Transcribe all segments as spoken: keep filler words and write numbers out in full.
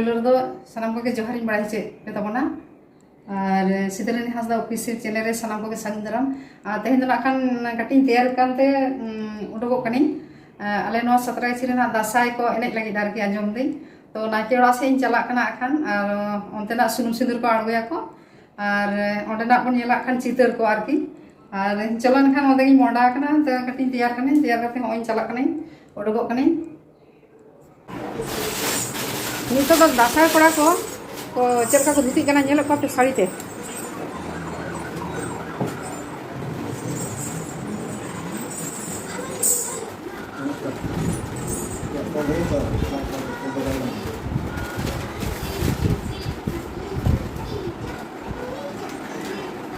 ᱯᱳᱭᱞᱳ ᱨᱮᱫᱚ ᱥᱟᱱᱟᱢ ᱠᱚᱜᱮ ᱡᱚᱦᱟᱨᱤᱧ ᱵᱟᱲᱟᱭ ᱦᱚᱪᱚᱭᱮᱫ ᱯᱮ ᱛᱟᱵᱚᱱᱟ᱾ ᱟᱨ ᱥᱤᱫᱟᱹᱨᱟᱹᱱᱤ ᱦᱟᱸᱥᱫᱟ ᱚᱯᱷᱤᱥᱤᱭᱟᱞ ᱪᱮᱱᱮᱞ ᱨᱮ ᱥᱟᱱᱟᱢ ᱠᱚᱜᱮ ᱥᱟᱹᱜᱩᱱ ᱫᱟᱨᱟᱢ᱾ ᱟᱨ ᱛᱮᱦᱮᱧ ᱫᱚ ᱱᱟᱜ ᱠᱷᱟᱱ ᱠᱟᱹᱴᱤᱡ ᱤᱧ ᱛᱮᱭᱟᱨ ᱠᱟᱱᱛᱮ, ᱩᱸ, ᱩᱰᱩᱠᱚᱜ ᱠᱟᱹᱱᱟᱹᱧ᱾ ᱟᱨ ᱟᱞᱮ ᱱᱚᱣᱟ ᱥᱟᱛᱨᱟᱭᱪᱤ ᱨᱮᱱᱟᱜ ᱫᱟᱸᱥᱟᱭ ᱠᱚ ᱮᱱᱮᱡ ᱞᱟᱹᱜᱤᱫ ᱟᱨᱠᱤ, ᱟᱸᱡᱚᱢ ᱫᱟᱹᱧ᱾ ᱛᱚ ᱱᱟᱭᱠᱮ ᱚᱲᱟᱜ ᱥᱮᱫ ᱤᱧ ᱪᱟᱞᱟᱜ ᱠᱟᱱᱟ ᱟᱜ ᱠᱷᱟᱱ, ᱟᱨ ᱚᱱᱛᱮᱱᱟᱜ ᱥᱩᱱᱩᱢ ᱥᱤᱸᱫᱩᱨ ᱠᱚ ᱟᱬᱜᱚᱭᱟᱠᱚ᱾ ᱟᱨ ᱚᱸᱰᱮᱱᱟᱜ ᱵᱚᱱ ᱧᱮᱞᱟ ᱟᱜ ᱠᱷᱟᱱ ᱪᱤᱛᱟᱹᱨ ᱠᱚ ᱟᱨᱠᱤ᱾ ᱟᱨ ᱪᱚᱞᱚ ᱮᱱᱠᱷᱟᱱ ᱚᱸᱰᱮ ᱜᱤᱧ ᱢᱚᱦᱰᱟ ᱟᱠᱟᱱᱟ, ᱛᱚ ᱠᱟᱹᱴᱤᱡ ᱤᱧ ᱛᱮᱭᱟᱨ ᱠᱟᱹᱱᱟᱹᱧ, ᱛᱮᱭᱟᱨ ᱠᱟᱛᱮ ᱦᱚᱸᱜᱼᱚᱭ ᱤᱧ ᱪᱟᱞᱟᱜ ᱠᱟᱹᱱᱟᱹᱧ, ᱩᱰᱩᱠᱚᱜ ᱠᱟᱹᱱᱟᱹᱧ᱾ ᱱᱤᱛᱚᱜ ᱫᱚ ᱫᱟᱸᱥᱟᱭ ᱠᱚᱲᱟ ᱠᱚ, ᱠᱚ ᱪᱮᱫ ᱞᱮᱠᱟ ᱠᱚ ᱫᱷᱩᱛᱤᱜ ᱠᱟᱱᱟ, ᱧᱮᱞᱮᱫ ᱠᱚᱣᱟ ᱯᱮ ᱥᱟᱹᱲᱤ ᱛᱮ᱾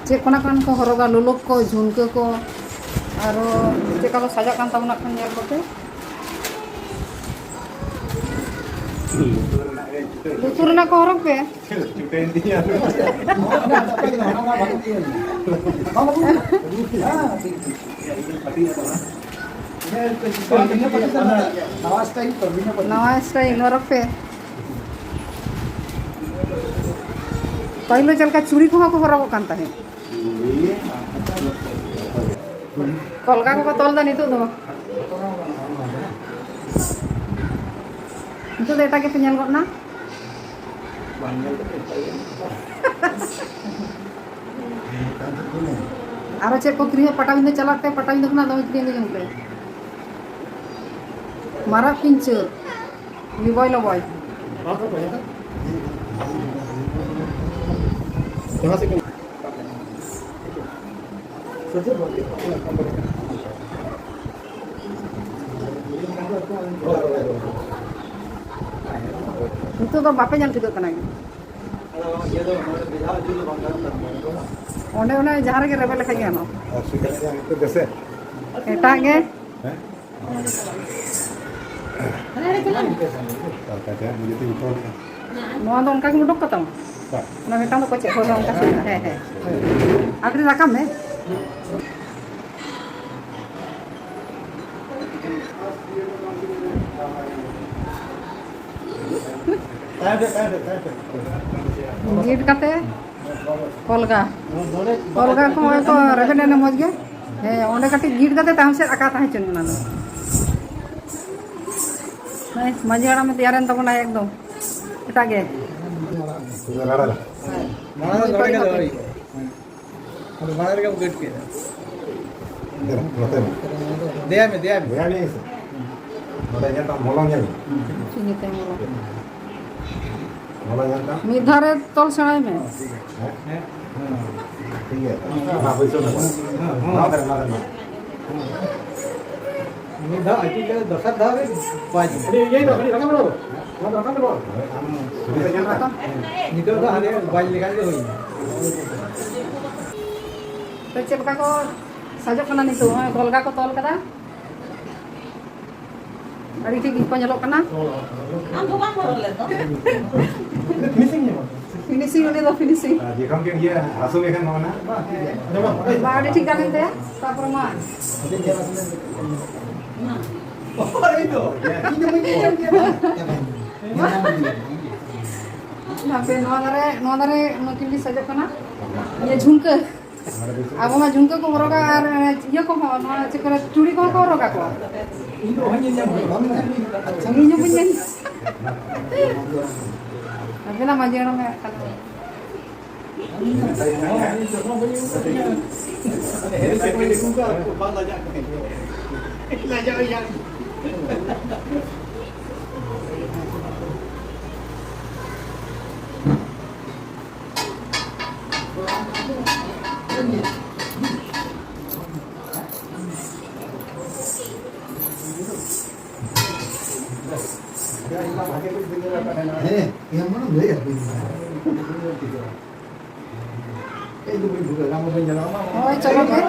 ᱪᱮᱫ ᱠᱚ ᱱᱟᱜ ᱠᱷᱟᱱ ᱠᱚ ᱦᱚᱨᱚᱜᱟ, ᱞᱳᱞᱳᱠ ᱠᱚ, ᱡᱷᱩᱢᱠᱟᱹ ᱠᱚ, ᱟᱨᱚ ᱪᱮᱫ ᱞᱮᱠᱟ ᱠᱚ ᱥᱟᱡᱟᱜ ᱠᱟᱱ ᱛᱟᱵᱚᱱᱟ ᱠᱷᱟᱱ ᱧᱮᱞ ᱠᱚᱯᱮ᱾ ᱞᱩᱛᱩᱨ ᱨᱮᱱᱟᱜ ᱠᱚ ᱦᱚᱨᱚᱜ ᱯᱮ᱾ ᱱᱟᱣᱟ ᱥᱴᱟᱭᱤᱞ ᱦᱚᱨᱚᱜ ᱯᱮ᱾ ᱯᱟᱹᱦᱤᱞ ᱫᱚ ᱪᱮᱫ ᱞᱮᱠᱟ ᱪᱩᱲᱤ ᱠᱚᱦᱚᱸ ᱠᱚ ᱦᱚᱨᱚᱜᱚᱜ ᱠᱟᱱ ᱛᱟᱦᱮᱸᱫ᱾ ᱠᱚᱞᱜᱟ ᱠᱚᱠᱚ ᱛᱚᱞ ᱮᱫᱟ ᱱᱤᱛᱚᱜ ᱫᱚ᱾ ᱱᱤᱛᱚᱜ ᱫᱚ ᱮᱴᱟᱜ ᱜᱮᱯᱮ ᱧᱮᱞ ᱜᱚᱫ ᱱᱟ᱾ ᱟᱨᱚ ᱪᱮᱫ ᱠᱚ ᱠᱤᱨᱤᱧᱟ, ᱯᱟᱴᱟᱵᱤᱸᱫᱟᱹ ᱪᱟᱞᱟᱜ ᱯᱮ, ᱯᱟᱴᱟᱵᱤᱸᱫᱟᱹ ᱠᱷᱚᱱᱟᱜ ᱫᱚᱢᱮ ᱠᱤᱨᱤᱧ ᱟᱹᱜᱩ ᱡᱚᱝ ᱯᱮ᱾ ᱢᱟᱨᱟᱜ ᱯᱤᱧᱪᱟᱹᱨ, ᱞᱤᱵᱚᱭ ᱞᱚᱵᱚᱭ᱾ ᱱᱤᱛᱚᱜ ᱫᱚ ᱵᱟᱯᱮ ᱧᱮᱞ ᱴᱷᱤᱠᱟᱹᱜ ᱠᱟᱱᱟ᱾ ᱚᱸᱰᱮ ᱚᱱᱮ ᱡᱟᱦᱟᱸ ᱨᱮᱜᱮ ᱨᱮᱵᱮᱫ ᱞᱮᱠᱷᱟᱡ ᱜᱮ ᱜᱟᱱᱚᱜᱼᱟ᱾ ᱮᱴᱟᱜ ᱜᱮ᱾ ᱱᱚᱣᱟ ᱫᱚ ᱚᱱᱠᱟ ᱜᱮᱢ ᱩᱰᱩᱠ ᱠᱟᱛᱟᱢᱟ? ᱚᱱᱟ ᱢᱤᱫᱴᱟᱝ ᱫᱚ ᱯᱟᱪᱮᱫ ᱦᱳᱭ, ᱚᱱᱠᱟ ᱥᱩᱵᱤᱫᱷᱟ᱾ ᱦᱮᱸ, ᱦᱮᱸ᱾ ᱟᱨ ᱠᱟᱹᱴᱤᱡ ᱨᱟᱠᱟᱵ ᱢᱮ᱾ ᱜᱤᱰ ᱠᱟᱛᱮ ᱠᱚᱞᱜᱟ, ᱠᱚᱞᱜᱟ ᱠᱚ ᱦᱚᱸᱜᱼᱚᱭ ᱠᱚ ᱨᱮᱵᱮᱫ ᱮᱱᱟ ᱢᱚᱡᱽ ᱜᱮ᱾ ᱦᱮᱸ, ᱚᱸᱰᱮ ᱠᱟᱹᱴᱤᱡ ᱜᱤᱰ ᱠᱟᱛᱮ ᱛᱟᱭᱚᱢ ᱥᱮᱫ ᱟᱠᱟ ᱛᱟᱦᱮᱸ ᱦᱚᱪᱚ ᱚᱱᱟ ᱫᱚ᱾ ᱦᱮᱸ, ᱢᱟᱹᱡᱷᱤ ᱦᱟᱲᱟᱢᱮ ᱛᱮᱭᱟᱨᱮᱱ ᱛᱟᱵᱚᱱᱟᱭ ᱮᱠᱫᱚᱢ ᱮᱴᱟᱜ ᱜᱮ᱾ ᱢᱟᱲᱟᱝ ᱫᱚ ᱱᱚᱰᱮ ᱜᱮ ᱫᱚᱦᱚᱭ ᱦᱩᱭᱩᱜᱼᱟ᱾ ᱟᱫᱚ ᱢᱟᱲᱟᱝ ᱨᱮᱜᱮᱢ ᱜᱟᱹᱴ ᱠᱮᱫᱟ᱾ ᱫᱮᱞᱟ, ᱱᱚᱛᱮ ᱢᱮ᱾ ᱫᱮᱭᱟ ᱢᱮ, ᱫᱮᱭᱟ ᱢᱮ᱾ ᱫᱮᱭᱟ ᱢᱮ ᱥᱮ᱾ ᱱᱚᱰᱮ ᱧᱮᱞ ᱛᱟᱢ, ᱢᱚᱞᱚᱝ ᱧᱮᱞ ᱢᱮ᱾ ᱪᱤᱱᱤ ᱛᱮ ᱢᱚᱞᱚᱝ᱾ ᱢᱚᱞᱚᱝ ᱧᱮᱞ ᱛᱟᱢ᱾ ᱢᱤᱫ ᱫᱷᱟᱣ ᱨᱮ ᱛᱚᱞ ᱥᱮᱬᱟᱭ ᱢᱮ᱾ ᱦᱮᱸ? ᱴᱷᱤᱠ ᱜᱮᱭᱟ᱾ ᱚᱱᱟ ᱵᱟᱹᱭᱥᱟᱹᱣ ᱢᱮ᱾ ᱱᱚᱣᱟ ᱫᱷᱟᱨᱮ, ᱱᱚᱣᱟ ᱫᱷᱟᱨᱮ, ᱱᱚᱣᱟ᱾ ᱢᱤᱫ ᱫᱷᱟᱣ ᱟᱹᱪᱩᱨ ᱠᱟᱛᱮ ᱫᱚᱥᱟᱨ ᱫᱷᱟᱣ ᱨᱮ ᱵᱟᱡᱽ᱾ ᱟᱹᱰᱤ ᱤᱭᱟᱹ ᱫᱚ, ᱟᱹᱰᱤ ᱨᱟᱠᱟᱵ ᱫᱚ᱾ ᱱᱚᱣᱟ ᱫᱚ ᱨᱟᱠᱟᱵ ᱫᱚ᱾ ᱱᱤᱛᱚᱜ ᱫᱚ ᱦᱟᱱᱮ ᱵᱟᱡᱽ ᱞᱮᱠᱟ ᱜᱮ ᱦᱩᱭᱱᱟ᱾ ᱛᱚ, ᱪᱮᱫ ᱞᱮᱠᱟ ᱠᱚ ᱥᱟᱡᱚᱜ ᱠᱟᱱᱟ ᱱᱤᱛᱚᱜ? ᱱᱚᱜᱼᱚᱭ ᱠᱚᱞᱜᱟ ᱠᱚ ᱛᱚᱞ ᱠᱟᱫᱟ, ᱟᱹᱰᱤ ᱴᱷᱤᱠ ᱜᱮᱠᱚ ᱧᱮᱞᱚᱜ ᱠᱟᱱᱟ᱾ ᱟᱢ ᱫᱚ ᱵᱟᱢ ᱦᱚᱨᱚᱜ ᱞᱮᱫ ᱫᱚ? ᱯᱷᱤᱱᱤᱥᱤᱝ ᱧᱟᱢᱚᱜ᱾ ᱯᱷᱤᱱᱤᱥᱤᱝ, ᱩᱱᱤ ᱫᱚ ᱯᱷᱤᱱᱤᱥᱤᱝ᱾ ᱟᱨ ᱡᱚᱠᱷᱚᱱ ᱜᱮ ᱤᱭᱟᱹ ᱦᱟᱹᱥᱩ ᱢᱮᱠᱷᱟᱱ ᱱᱚᱣᱟ ᱱᱟ᱾ ᱵᱟᱝ, ᱟᱹᱰᱤ ᱴᱷᱤᱠ ᱜᱟᱱ ᱮᱱ ᱛᱟᱭᱟ, ᱛᱟᱨᱯᱚᱨᱮ ᱢᱟ᱾ ᱦᱟᱯᱮ, ᱱᱚᱣᱟ ᱫᱷᱟᱨᱮ, ᱱᱚᱣᱟ ᱫᱷᱟᱨᱮ ᱱᱩᱠᱤᱱ ᱠᱤᱱ ᱥᱟᱡᱚᱜ ᱠᱟᱱᱟ᱾ ᱤᱭᱟᱹ ᱡᱷᱩᱢᱠᱟᱹ᱾ ᱟᱵᱚ ᱢᱟ ᱡᱷᱩᱢᱠᱟᱹ ᱠᱚ ᱦᱚᱨᱚᱜᱟ ᱟᱨ ᱤᱭᱟᱹ ᱠᱚᱦᱚᱸ, ᱱᱚᱣᱟ ᱪᱮᱫ ᱠᱚ ᱞᱟᱹᱭᱟ, ᱪᱩᱲᱤ ᱠᱚᱦᱚᱸ ᱠᱚ ᱦᱚᱨᱚᱜᱟ ᱠᱚ᱾ ᱤᱧ ᱫᱚ ᱚᱦᱚᱧ ᱧᱮᱞ ᱧᱟᱢ ᱠᱮᱭᱟ᱾ ᱤᱧ ᱦᱚᱸ ᱵᱟᱹᱧ ᱧᱮᱞ᱾ ᱟᱵᱮᱱᱟᱜ ᱢᱟᱹᱡᱷᱤ ᱦᱟᱲᱟᱢ ᱢᱮᱱᱟᱜ ᱠᱟᱫᱟ᱾ ᱦᱮᱸ, ᱮᱢ ᱢᱟᱱᱮ ᱞᱟᱹᱭ ᱟᱹᱜᱩᱭ ᱢᱮ᱾ ᱤᱧ ᱫᱚ ᱵᱟᱹᱧ ᱵᱷᱩᱜᱟᱹᱜ, ᱟᱢ ᱦᱚᱸ ᱵᱟᱹᱧ ᱧᱮᱞᱟ, ᱟᱢ ᱦᱚᱸ ᱦᱳᱭ, ᱪᱚᱞᱚ ᱜᱮ᱾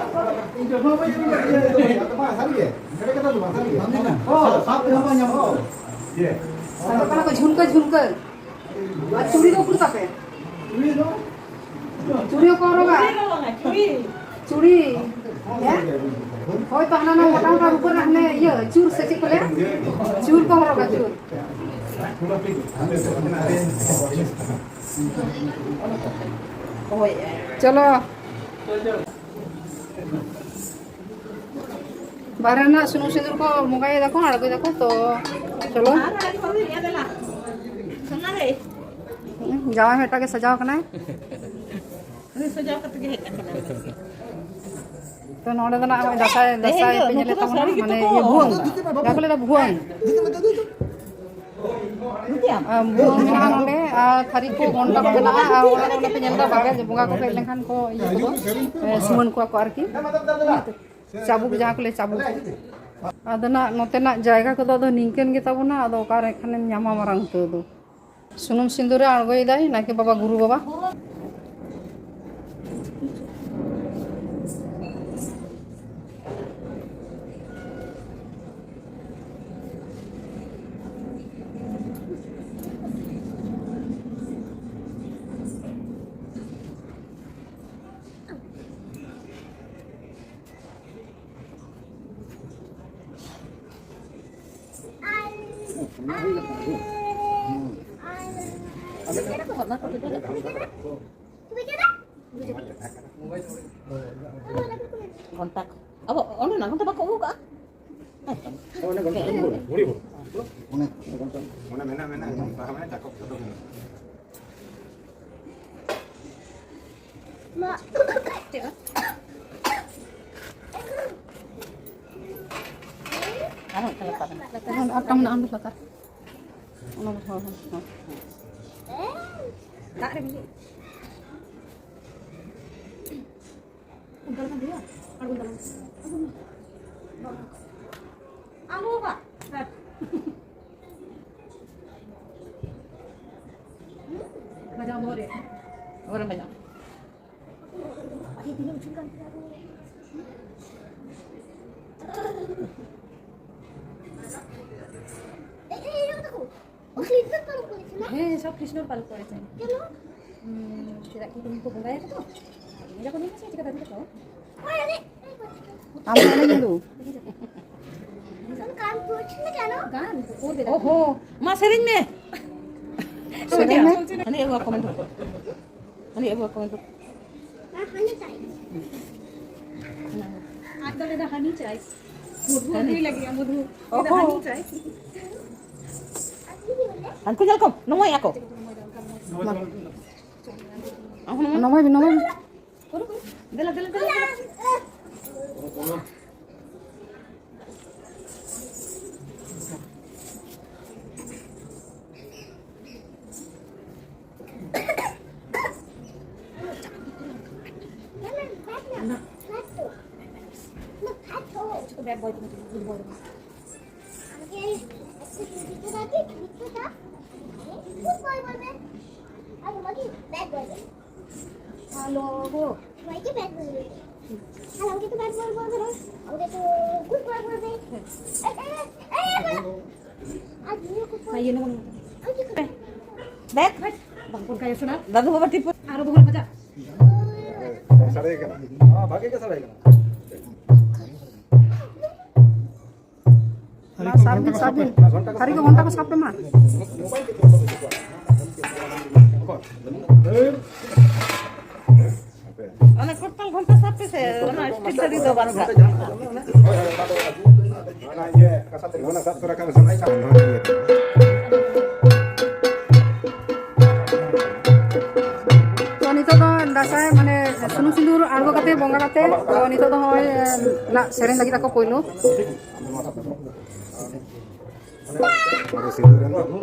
ᱤᱧ ᱫᱚ ᱱᱚᱣᱟ ᱵᱟᱹᱧ ᱟᱹᱜᱩ ᱠᱟᱜ ᱜᱮᱭᱟ, ᱤᱧ ᱫᱚ ᱵᱟᱹᱧ, ᱟᱫᱚ ᱵᱟᱝ, ᱥᱟᱹᱨᱤ ᱜᱮ, ᱮᱲᱮ ᱠᱟᱛᱷᱟ ᱫᱚ ᱵᱟᱝ, ᱥᱟᱹᱨᱤ ᱜᱮ᱾ ᱵᱟᱝ ᱢᱮᱱᱟ᱾ ᱦᱚᱸ, ᱥᱟᱵ ᱛᱮᱦᱚᱸ ᱵᱟᱝ ᱧᱟᱢᱚᱜᱼᱟ᱾ ᱦᱚᱸ᱾ ᱤᱭᱟᱹ᱾ ᱥᱟᱵ ᱠᱟᱱᱟ ᱠᱚ ᱡᱷᱩᱢᱠᱟᱹ, ᱡᱷᱩᱢᱠᱟᱹ᱾ ᱟᱨ ᱪᱩᱲᱤ ᱫᱚ ᱩᱠᱩᱨ ᱛᱟᱯᱮ? ᱪᱩᱲᱤ ᱫᱚ? ᱪᱩᱲᱤ ᱦᱚᱸᱠᱚ ᱦᱚᱨᱚᱜᱟ᱾ ᱪᱩᱲᱤ᱾ ᱪᱩᱲᱤ᱾ ᱦᱮᱸ? ᱦᱳᱭ ᱛᱚ, ᱦᱟᱱᱟ ᱱᱚᱣᱟ ᱢᱚᱴᱟ ᱢᱚᱴᱟ ᱨᱩᱯᱟᱹ ᱨᱮᱱᱟᱜ ᱦᱟᱱᱮ ᱤᱭᱟᱹ, ᱪᱩᱨ ᱥᱮ ᱪᱮᱫ ᱠᱚ ᱞᱟᱹᱭᱟ? ᱪᱩᱨ ᱠᱚ ᱦᱚᱨᱚᱜᱟ, ᱪᱩᱨ᱾ ᱪᱚᱞᱚ᱾ ᱵᱟᱨᱦᱮ ᱨᱮᱱᱟᱜ ᱥᱩᱱᱩᱢ ᱥᱤᱸᱫᱩᱨ ᱠᱚ ᱵᱚᱸᱜᱟᱭ ᱫᱟᱠᱚ, ᱟᱬᱜᱚᱭ ᱫᱟᱠᱚ, ᱛᱚ ᱪᱚᱞᱚ᱾ ᱡᱟᱶᱟᱭ ᱦᱚᱸ ᱮᱴᱟᱜ ᱜᱮ ᱥᱟᱡᱟᱣ ᱠᱟᱱᱟᱭ᱾ ᱩᱱᱤ ᱥᱟᱡᱟᱣ ᱠᱟᱛᱮ ᱜᱮ ᱦᱮᱡ ᱟᱠᱟᱱᱟ᱾ ᱛᱚ ᱱᱚᱰᱮ ᱫᱚ ᱱᱟᱜ ᱱᱚᱜᱼᱚᱭ ᱫᱟᱸᱥᱟᱭ, ᱛᱮᱦᱮᱧ ᱫᱟᱸᱥᱟᱭ ᱫᱚ ᱯᱮ ᱧᱮᱞᱮᱫ ᱱᱩᱠᱩ ᱫᱚ ᱛᱟᱵᱚᱱᱟ, ᱥᱟᱹᱲᱤ ᱜᱮᱛᱚ ᱢᱟᱱᱮ ᱠᱚ ᱤᱭᱟᱹ ᱵᱷᱩᱣᱟᱹᱝ, ᱦᱚᱨᱚᱜᱟ᱾ ᱡᱟᱦᱟᱸ ᱠᱚ ᱞᱟᱹᱭᱫᱟ ᱵᱷᱩᱣᱟᱹᱝ᱾ ᱵᱩᱡᱷᱟᱹᱣ? ᱟᱨ ᱵᱷᱩᱣᱟᱹᱝ ᱢᱮᱱᱟᱜᱼᱟ ᱱᱚᱰᱮ, ᱟᱨ ᱛᱷᱟᱹᱨᱤ ᱠᱚ, ᱜᱷᱚᱱᱴᱟ ᱠᱚ ᱢᱮᱱᱟᱜᱼᱟ, ᱟᱨ ᱚᱱᱟ ᱠᱚ ᱚᱸᱰᱮ ᱯᱮ ᱧᱮᱞ ᱮᱫᱟ, ᱵᱟᱨᱦᱮ ᱵᱚᱸᱜᱟ ᱠᱚ ᱦᱮᱡ ᱞᱮᱱᱠᱷᱟᱱ ᱠᱚ ᱤᱭᱟᱹ ᱠᱚᱫᱚ, ᱮ, ᱥᱤᱢᱟᱹᱱ ᱠᱚᱣᱟ ᱠᱚ ᱟᱨᱠᱤ᱾ ᱪᱟᱵᱩᱠ, ᱡᱟᱦᱟᱸ ᱠᱚ ᱞᱟᱹᱭ ᱪᱟᱵᱩᱠ᱾ ᱟᱫᱚ ᱱᱟᱜ ᱱᱚᱛᱮᱱᱟᱜ ᱡᱟᱭᱜᱟ ᱠᱚᱫᱚ ᱟᱫᱚ ᱱᱤᱝᱠᱟᱹᱱ ᱜᱮ ᱛᱟᱵᱚᱱᱟ, ᱟᱫᱚ ᱚᱠᱟᱨᱮ ᱠᱷᱟᱱᱮᱢ ᱧᱟᱢᱟ ᱢᱟᱨᱟᱝ ᱩᱛᱟᱹᱨ ᱫᱚ᱾ ᱥᱩᱱᱩᱢ ᱥᱤᱸᱫᱩᱨᱮ ᱟᱬᱜᱚᱭᱮᱫᱟᱭ ᱱᱟᱭᱠᱮ ᱵᱟᱵᱟ, ᱜᱩᱨᱩ ᱵᱟᱵᱟ᱾ ᱜᱷᱚᱱᱴᱟ ᱠᱚ᱾ ᱟᱵᱚ ᱚᱸᱰᱮᱱᱟᱜ ᱜᱷᱚᱱᱴᱟ ᱵᱟᱠᱚ ᱟᱹᱜᱩ ᱠᱟᱜᱼᱟ? ᱚᱱᱮ ᱢᱮᱱᱟᱜ, ᱢᱮᱱᱟᱜ, ᱵᱟᱦᱟ ᱢᱮᱱᱟᱜ, ᱡᱟᱠᱚᱵ ᱡᱚᱛᱚ ᱢᱮᱱᱟᱜ᱾ ᱟᱨᱦᱚᱸ ᱢᱤᱫᱴᱟᱝ ᱞᱟᱛᱟᱨ ᱨᱮ᱾ ᱟᱨ ᱢᱤᱫᱴᱟᱝ ᱢᱮᱱᱟᱜᱼᱟ ᱚᱸᱰᱮ ᱞᱟᱛᱟᱨ᱾ ᱚᱱᱟ ᱫᱚ, ᱦᱳᱭ, ᱦᱳᱭ, ᱦᱳᱭ᱾ ᱫᱟᱜ ᱨᱮ ᱢᱮᱱᱟᱜᱼᱟ᱾ ᱚᱱᱠᱟ ᱞᱮᱠᱷᱟᱱ ᱦᱩᱭᱩᱜᱼᱟ? ᱟᱬᱜᱚᱱ ᱛᱟᱞᱟᱝ ᱢᱮ᱾ ᱟᱞᱚ ᱵᱟ᱾ ᱵᱟᱡᱟᱣ ᱵᱚᱦᱚᱜ ᱨᱮ᱾ ᱵᱚᱦᱚᱜ ᱨᱮᱢ ᱵᱟᱡᱟᱣ᱾ ᱟᱭᱳ, ᱛᱤᱱᱟᱹᱜ ᱩᱥᱩᱞ ᱠᱟᱱ ᱛᱤᱧᱟ ᱟᱫᱚ᱾ ᱮ, ᱮ, ᱮ, ᱛᱟᱠᱚ᱾ ᱦᱮᱸ, সব কৃষ্ণর পাল করেছেন। কেন? উম, ᱪᱮᱫᱟᱜ ᱠᱤ ᱛᱮᱦᱮᱧ ᱠᱚ ᱵᱚᱸᱜᱟᱭᱟ ᱛᱚ? ᱤᱧ ᱫᱚ ᱵᱟᱹᱧ ᱵᱟᱲᱟᱭᱟ ᱛᱚ᱾ ᱟᱢ ᱫᱚ ᱚᱱᱮ ᱧᱮᱞ ᱫᱚ᱾ ᱚᱦᱚ, ᱢᱟ ᱥᱮᱨᱮᱧ ᱢᱮ᱾ ᱥᱮᱨᱮᱧ ᱢᱮ᱾ ᱦᱟᱹᱱᱤ ᱟᱹᱜᱩ ᱠᱚᱢᱮᱱᱴ᱾ ᱦᱟᱹᱱᱤ ᱟᱹᱜᱩ ᱠᱚᱢᱮᱱᱴ᱾ ᱟᱡ ᱫᱚ ᱞᱟᱹᱭᱫᱟ ᱦᱟᱹᱱᱤ ᱪᱟᱭ᱾ ᱢᱚᱫᱷᱩ ᱟᱹᱜᱩᱭ ᱞᱟᱹᱜᱤᱫ, ᱢᱚᱫᱷᱩ᱾ ᱚᱦᱚ᱾ ᱞᱟᱹᱭᱫᱟ ᱦᱟᱹᱱᱤ ᱪᱟᱭ᱾ ᱦᱟᱱᱠᱩ ᱧᱮᱞ ᱠᱚᱢ, ᱱᱚᱢᱚᱭ ᱟᱠᱚ᱾ ᱱᱚᱢᱚᱭ ᱵᱤᱱ, ᱱᱚᱢᱚᱭ ᱵᱤᱱ᱾ ᱫᱮᱞᱟ, ᱫᱮᱞᱟ, ᱫᱮᱞᱟ, ᱫᱮᱞᱟ᱾ হ্যালো গো। ভাইকে ব্যাট বল। আর আমাকে তো ব্যাট বল বলবে না। আমাকে তো গুড বয় বলবে। এই, এই, এই, এই, এই, আর তুমিও গুড বয়। ভাই, এনে বলো। আমি কি করবো? ব্যাট। ব্যাট। বাবা, কোন কাজ আছে না? দাদু বাবা টিপ। আরো বল বাজা। ᱥᱟᱰᱮ ᱠᱟᱱᱟ᱾ ᱦᱮᱸ, ᱵᱷᱟᱜᱮ ᱜᱮ ᱥᱟᱰᱮ ᱠᱟᱱᱟ᱾ ᱢᱟ, ᱥᱟᱵ ᱵᱤᱱ, ᱥᱟᱵ ᱵᱤᱱ᱾ ᱛᱷᱟᱹᱨᱤ ᱠᱚ ᱜᱷᱚᱱᱴᱟ ᱠᱚ ᱥᱟᱵ ᱯᱮ ᱢᱟ᱾ ᱚᱱᱟ ᱠᱚᱨᱛᱟᱞ ᱜᱷᱚᱱᱴᱟ ᱥᱟᱵ ᱯᱮ ᱥᱮ, ᱚᱱᱟ ᱥᱴᱤᱞ ᱛᱷᱟᱹᱨᱤ ᱫᱚ ᱵᱟᱝ ᱥᱟᱵ᱾ ᱚᱱᱟ ᱤᱭᱟᱹ, ᱠᱟᱸᱥᱟ ᱛᱷᱟᱹᱨᱤ, ᱚᱱᱟ ᱥᱟᱵ ᱛᱚᱨᱟ ᱠᱟᱜ ᱢᱮ᱾ ᱛᱚ, ᱱᱤᱛᱚᱜ ᱫᱚ ᱫᱟᱸᱥᱟᱭ, ᱢᱟᱱᱮ, ᱥᱩᱱᱩᱢ ᱥᱤᱸᱫᱩᱨ ᱟᱬᱜᱚ ᱠᱟᱛᱮ, ᱵᱚᱸᱜᱟ ᱠᱟᱛᱮ, ᱛᱚ, ᱱᱤᱛᱚᱜ ᱫᱚ ᱱᱚᱜᱼᱚᱭ, ᱮ, ᱞᱟᱜ ᱥᱮᱨᱮᱧ ᱞᱟᱹᱜᱤᱫ ᱟᱠᱚ ᱯᱳᱭᱞᱳ᱾ ᱚᱸᱰᱮ ᱥᱤᱸᱫᱩᱨ ᱮᱢ ᱛᱟᱠᱚ᱾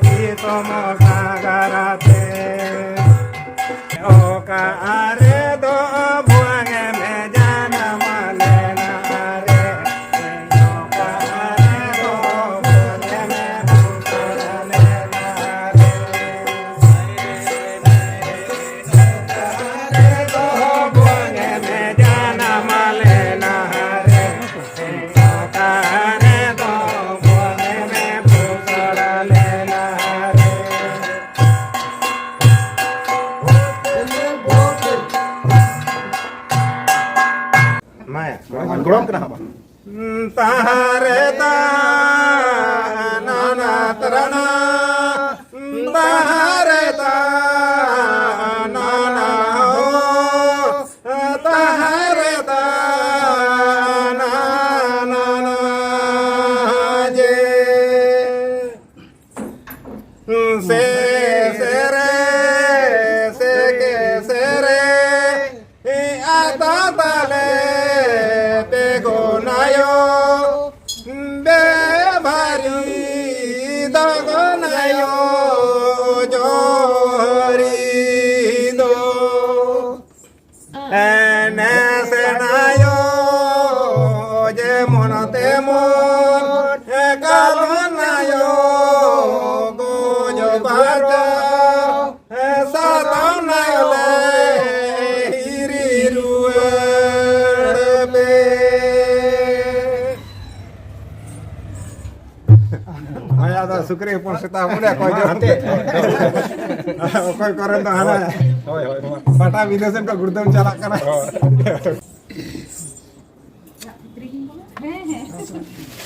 ᱫᱤᱥᱚᱢ ᱥᱟᱸᱜᱷᱟᱨ ᱛᱮ᱾ ᱚᱠᱟ ᱨᱮᱫᱚ ᱵᱷᱩᱣᱟᱹᱝ ᱮᱢ ᱡᱟᱱᱟᱢ ᱞᱮᱱᱟ ᱨᱮ? ᱚᱠᱟ ᱨᱮᱫᱚ ᱵᱷᱩᱣᱟᱹᱝ ᱮᱢ ᱵᱩᱥᱟᱹᱲ ᱞᱮᱱᱟ ᱨᱮ? ᱚᱠᱟ ᱨᱮᱫᱚ ᱵᱷᱩᱣᱟᱹᱝ ᱮᱢ ᱡᱟᱱᱟᱢ ᱞᱮᱱᱟ ᱨᱮ? ᱚᱠᱟ ᱨᱮᱫᱚ ᱵᱷᱩᱣᱟᱹᱝ ᱮᱢ ᱵᱩᱥᱟᱹᱲ ᱞᱮᱱᱟ ᱨᱮ? ᱢᱟᱭᱟ, ᱜᱚᱲᱚᱢ ᱠᱟᱱᱟ ᱦᱟᱸᱜ ᱵᱟᱝ? ᱛᱟᱦᱟᱨᱮ ᱛᱟ ᱱᱟᱱᱟ ᱛᱨᱟᱱᱟ, ᱛᱟᱦᱟᱨᱮ ᱛᱟ ᱱᱟᱱᱟ ᱦᱳ, ᱛᱟᱦᱟᱨᱮ ᱛᱟ ᱱᱟᱱᱟ ᱡᱮ᱾ ᱥᱮ ᱥᱮᱨᱮ ᱥᱮ ᱠᱮ ᱥᱮᱨᱮ ᱟᱛᱟ ᱛᱟᱞᱮ ᱯᱮ ᱜᱚᱱᱟᱭᱚ᱾ ᱦᱳᱭ, ᱟᱫᱚ ᱥᱩᱠᱨᱤ ᱦᱚᱯᱚᱱ ᱥᱮᱛᱟ ᱦᱚᱯᱚᱱ ᱚᱠᱚᱭ ᱡᱚᱢ? ᱚᱠᱚᱭ ᱠᱚᱨᱮᱱ ᱫᱚ ᱦᱟᱱᱟ ᱦᱳᱭ, ᱦᱳᱭ, ᱢᱟ᱾ ᱯᱟᱴᱟ ᱵᱤᱫᱮᱥᱮᱱ ᱠᱚ ᱜᱩᱲᱫᱟᱹᱢ ᱪᱟᱞᱟᱜ ᱠᱟᱱᱟ᱾ ᱦᱳᱭ᱾ ᱦᱮᱸ, ᱦᱮᱸ᱾